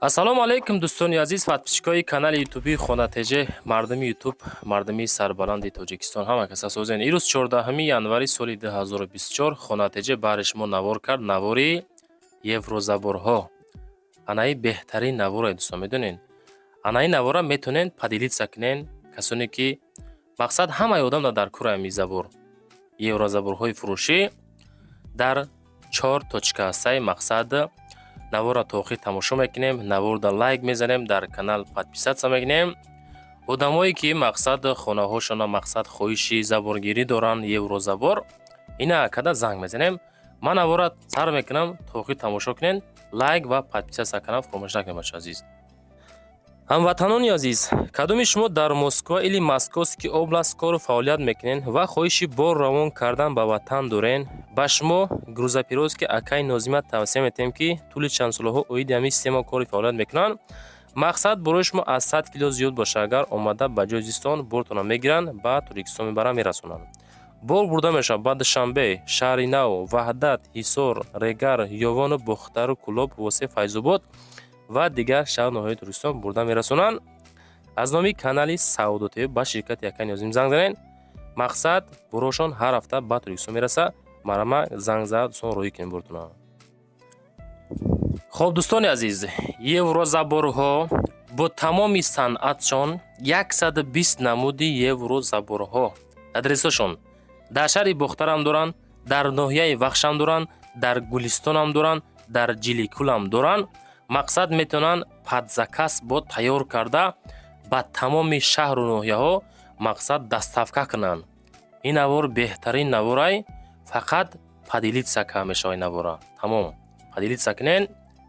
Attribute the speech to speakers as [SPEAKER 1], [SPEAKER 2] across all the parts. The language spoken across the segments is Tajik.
[SPEAKER 1] Ассалому алайкум, дӯстони азиз, подписчикои канали ютуби Хона ТЖ, мардуми Ютуб, мардуми сарбаланди Тоҷикистон, ҳама каса созен. Ирӯз 14 январи соли 2024 Хона ТЖ баҳри шумо навор кард, навори еврозаборҳо. Анаи беҳтарин наворе, дӯстон, медонен. Анаи навора метонен поделиться кунен, касоне ки мақсад ҳамаи одам дар кура ами забор. Еврозаборҳои фурӯшӣ дар чор точка ҳастаи. Мақсад, навора то охир тамошо мекунем, наворда лайк мезанем, дар канал подписаться мекунем. Одамое ки мақсад хонаҳошона мақсад хоҳиши заборгирӣ доранд, еврозабор, ина када занг мезанем. Ман навора сар мекунам, то охир тамошо кунен, лайк ва подписаться канал фаромӯш накунем, бача азиз. Ҳамватанони азиз, кадоми шумо дар Москва или Московский область кору фаъолият мекунен ва хоҳиши бор равон кардан ба ватан дорен, ба шумо грузоперевозки акаи Нозима тавсия метиҳем, ки тӯли чанд солаҳо оиди ҳамин система кори фаъолият мекунанд. Мақсад, борои шумо аз 100 кило зиёд боша, агар омада ба ҷои зистон бортона мегиранд, ба Тоҷикистон мебаранд, мерасонанд. Бор бурда мешавад ба Душанбе, Шаҳри Нав, Ваҳдат, Ҳисор, Регар, Ёвону Бохтару Кӯлоб, Восе, Файзобод ва дигар шаҳру ноҳияҳои Тоҷикистон бурда мерасонанд. Аз номи канали Савдо ТВ ба ширкати акаи Нозим занг занед. Мақсад, борошон ҳар ҳафта ба Тоҷикистон мераса. Марама занг зад, дӯстон, роҳӣ кунем бортона. Хоб, дӯстони азиз, еврозаборҳо бо тамоми санъатшон, 120 намуди еврозаборҳо. Адресошон дар шаҳри Бохтарам доранд, дар ноҳияи Вахшам доранд, дар Гулистонам доранд, дар Ҷиликулам доранд. Мақсад, метавонанд под заказ бо тайёр карда ба тамоми шаҳру ноҳияҳо мақсад доставка кунанд. Ин навор беҳтарин наворай, фақат поделиться карда мешавад навора. Тамом, поделиться кунен,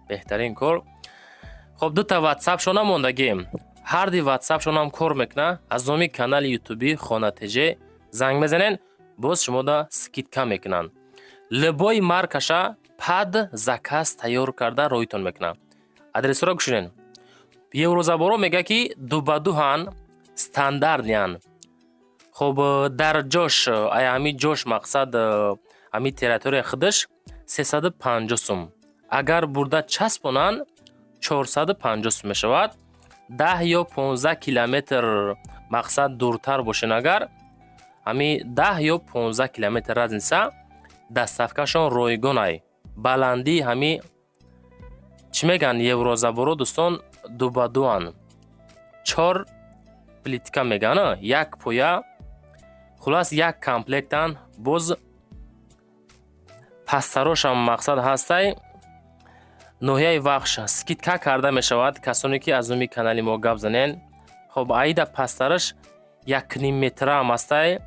[SPEAKER 1] беҳтарин кор. Хоб, дута ватсапшона мондагем, ҳарди ватсапшонам кор мекуна. Аз номи канали ютуби Хона ТЖ занг мезанен, боз шумода скидка мекунанд. Любой маркаша под заказ тайёр карда роитон мекунад. Адресҳоро гӯшинен. Еврозаборо мега, ки дубадуҳан, стандартныян. Хоб, дар ҷош, ай ҳами ҷош, мақсад, ҳами территория худаш 350 сум, агар бурда часпонанд, 450 сум мешавад. 10 ё 15 километр мақсад дуртар бошен, агар ҳами 10 ё 15 километр разница, доставкашон ройгонай. Баландии ҳами чӣ мегӯянд, еврозаборо, дӯстон, дубадуан, чор плитка мегӯянд, як поя, хулас, як комплектан. Боз пастарошам мақсад ҳастай. Ноҳияи Вахш скидка карда мешавад, касоне ки аз номи канали мо гап занен. Хоб, аида пастараш якним метраам ҳастай,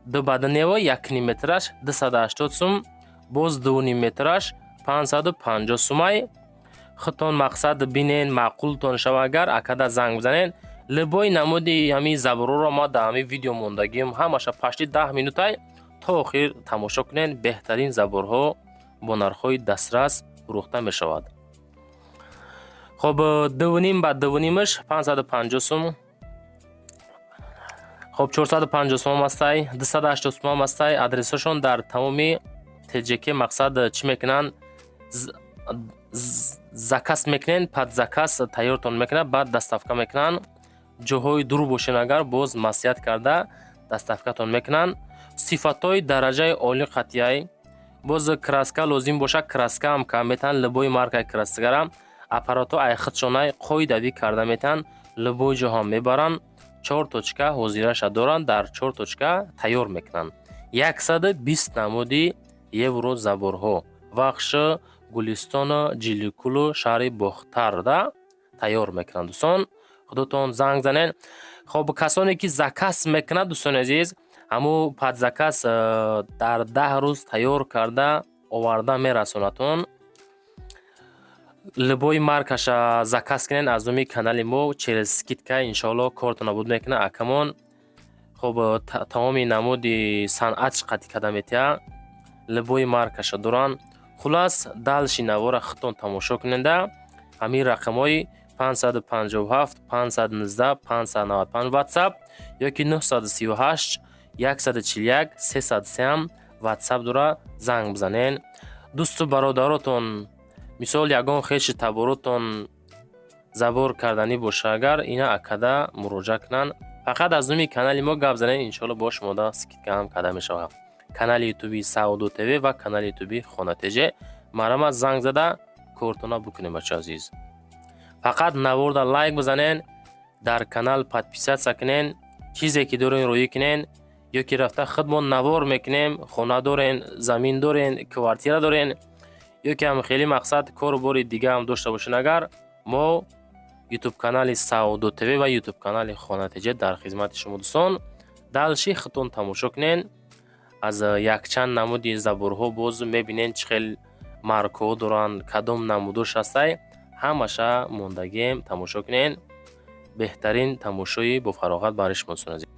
[SPEAKER 1] дубадунево, якним метраш 280 сум, боз дуним метраш 550 сумай. Худтон мақсад бинен, маъқултон шава, агар акада занг бизанен. Любой намуди ҳамин забороро ма дар ҳамин видео мондагим, ҳамаша пашти 10 минутай, то охир тамошо кунен. Беҳтарин заборҳо бо нархҳои дастрас фурӯхта мешавад. Хоб, дувним ба дувнимаш 550 сум. Хоб, 450 сумам ҳастай, 280 сумам ҳастай. Адресҳошон дар тамоми ТҶК. Мақсад, чӣ мекунанд? Заказ мекунен, под заказ тайёртон мекунад, баъд доставка мекунанд. Ҷоҳои дур бошен, агар боз маслиҳат карда доставкатон мекунанд. Сифатҳои дараҷаи олӣ қатъияй. Боз краска лозим бошад, краскаам кам метаҳанд, любой маркаи краскара. Аппаратҳо ай худшонай қоидавӣ карда метаҳанд, любой ҷо ҳам мебаранд. Чор точка ҳозираша доранд, дар чор точка тайёр мекунанд. 120 намуди еврозаборҳо Вахш, Гулистону Ҷиликулу шаҳри Бохтарда тайёр мекунанд. Дӯстон, худотон занг занед. Хоб, касоне ки заказ мекунад, дӯстони азиз, ҳамун под заказ дар 10 рӯз тайёр карда оварда мерасонадтон. Любой маркаша заказ кунед аз номи канали мо, через скидка иншоалло кортона буд мекунад акамон. Хоб, тамоми намуди санъатш қатъӣ карда метиҳад, любой маркаша доранд. Хулас, дальше навора худтон тамошо кунеда. Ҳамин рақамҳои 557 519 595 ватсап ёки 938 141 303 ватсап дора, занг бизанен. Дӯсту бародаротон, мисол, ягон хеши таборотон. Забор карданӣ боша агар, ина акада муроҷиат кунанд. Фақат аз номи канали мо гап занед, иншоалло бо шумода скидка ҳам карда мешавад. Канали ютуби Саодо ТВ ва канали ютуби Хона ТЖ марҳамат, занг зада кортона бикунем. Бачаи азиз, фақат наворда лайк бизанен, дар канал подписаться кунен, чизе ки дорен, рӯӣ кунен ё ки рафта худмон навор мекунем. Хона дорен, замин дорен, квартира дорен ё ки ҳам хеле мақсад кору бори дига ҳам дошта бошен агар, мо ютуб канали Саодо ТВ ва ютуб канали Хона ТЖ дар хизмати шумо. Дӯстон, дальше худтон тамошо кунен. Аз якчанд намуди заборҳо боз мебинен, чӣ хел маркаҳо доранд, кадом намудош ҳастай, ҳамаша мондагием, тамошо кунен. Беҳтарин тамошои бофароғат барои шумо, дӯстони азиз.